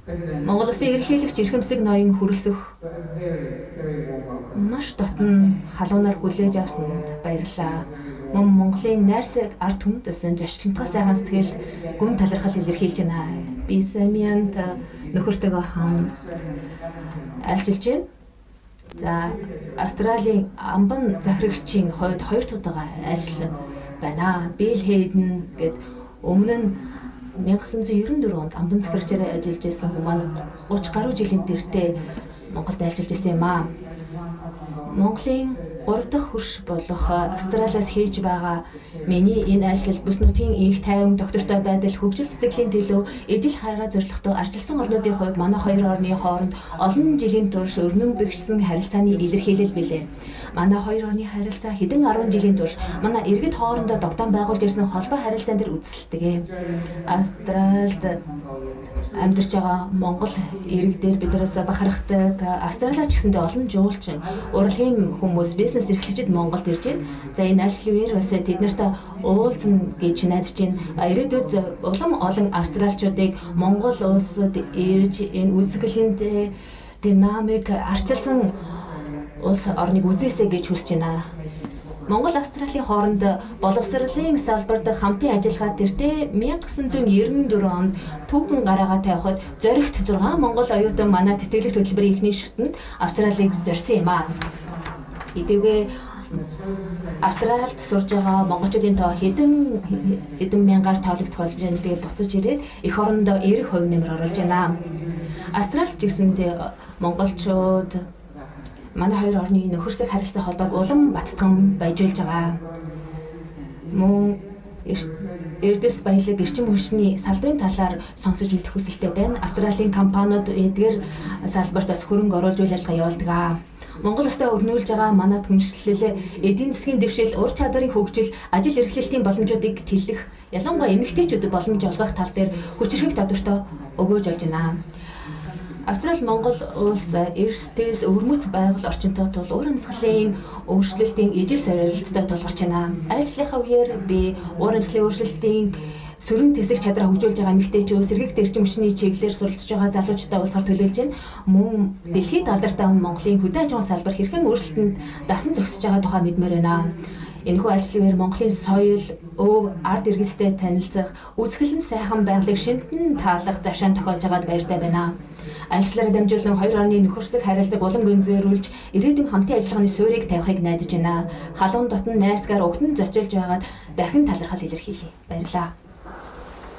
Монгол Улсын ерөнхийлөгч эрхэмсэг ноён Хүрэлсөх маш дотно халуунаар хүлээж авсанд баярлалаа. Мөн Монголын найрсаг ард түмэнд болсон зочлонтгой сайхан сэтгэл гүн талархал илэрхийлж байна. Би Самианд нөхөртөөгөө хамт айлчилж байна. За, Австралийн амбан захирагчийн хувьд хоёр удаага ажилласан байна. Билл Хейден гээд өмнө нь 1994 онд амбан захирагчаар ажиллаж байсан хүн маань 30 гаруй жилийн дэртээ Монголд айлчилж байсан юм аа. Монголын 3 дахь хөрш болох Австралиас хийж байгаа миний энэ ажил бүс нутгийн энх тайван доктортой байдал хөгжил цэцэглэлийн төлөө ижил хараа зорилготой арчилсан орнуудын хувьд манай хоёр орны хооронд олон жилийн турш өрнөн бэхжсэн харилцааны илэрхийлэл билээ. Манай хоёр орны харилцаа хэдэн 10 жилийн турш манай иргэд хоорондоо тогтоон байгуулж ирсэн холбоо харилцаан дээр үндэслэдэг. Австралид амьдарч байгаа Монгол иргэдээр биднээс бахархдаг. Австралиас ч гэсэндээ олон жуулчин, урлагийн хүмүүс, бизнес эрхлэгчид Монголд ирж байна. За, энэ ажлын үеэр бас тэд нартай уулзна гэж найдаж байна. Ирээдүйд улам олон австралчуудыг Монгол улсад ирж энэ үзэсгэлэнтэй, динамик, арчилсан улс орныг үзээсэй гэж хүсэж байна. Монгол Австралийн хооронд боловсролын салбарт хамтын ажиллагаа тэртээ 1994 онд түүхэн гараагаа тавихад зоригт 6 монгол оюутан манай тэтгэлэг төлбөрийн эхний шатанд Австралийг зорьсон юм аа. Хэдийгээр Австралид сурж байгаа монголчуудын тоо хэдэн хэдэн мянгаар тоологдох болж байна. Тэгээ буцаж ирээд эх орондоо эерэг хувь нэмэр оруулж байна. Австралид ч гэсэндээ монголчууд манай хоёр орны нөхөрсөг харилцаа холбоог улам баттган баяжуулж байгаа. Мөн эрдэс баялаг, эрчим хүчний салбарын талаар сонсож мэдэх хүсэлтэй байна. Австралийн компаниуд эдгээр салбарт бас хөрөнгө оруулж үйл ажиллагаа явуулдаг. Монгол улстай өрнүүлж байгаа манай түншлэл эдийн засгийн дэвшил, ур чадварын хөгжил, ажил эрхлэлтийн боломжуудыг тэлэх, ялангуяа эмэгтэйчүүдэд боломж олгох тал дээр хүчирхэг тодортой өгөөж болж байна. Австрали Монгол улс эрсдээс өвөрмөц байгаль орчинтой тул уур амьсгалын өөрчлөлтийн ижил сорилттой тулгарч байна. Айлчлалынхаа үеэр би уур амьсгалын өөрчлөлтийн сөрөн тэсэх чадвараа хөгжүүлж байгаа эмэгтэйчүүд, сэргээгт эрчим хүчний чиглэлээр суралцж байгаа залуучуудаа уулзахаар төлөөлж байна. Мөн дэлхийд алдартай Монголын хөдөө аж ахуйн салбар хэрхэн өөрчлөлтөнд дасан зогсож байгаа тухай мэдмээр байна. Энэхүү ажлын үеэр Монголын соёл, өв, ард иргэдтэй танилцах, үзэсгэлэн сайхан байгалыг шинтэн таалах завшаан тохиолж байгаад баяртай байна. Айлчлалаараа дамжуулан хоёр орны нөхөрсөг харилцааг улам гүнзгийрүүлж, ирээдүйн хамтын ажиллагааны суурийг тавихыг найдаж байна. Халуун дотно найрсгаар угтан зочилж байгаад дахин талархал илэрхийлье. Баярлалаа.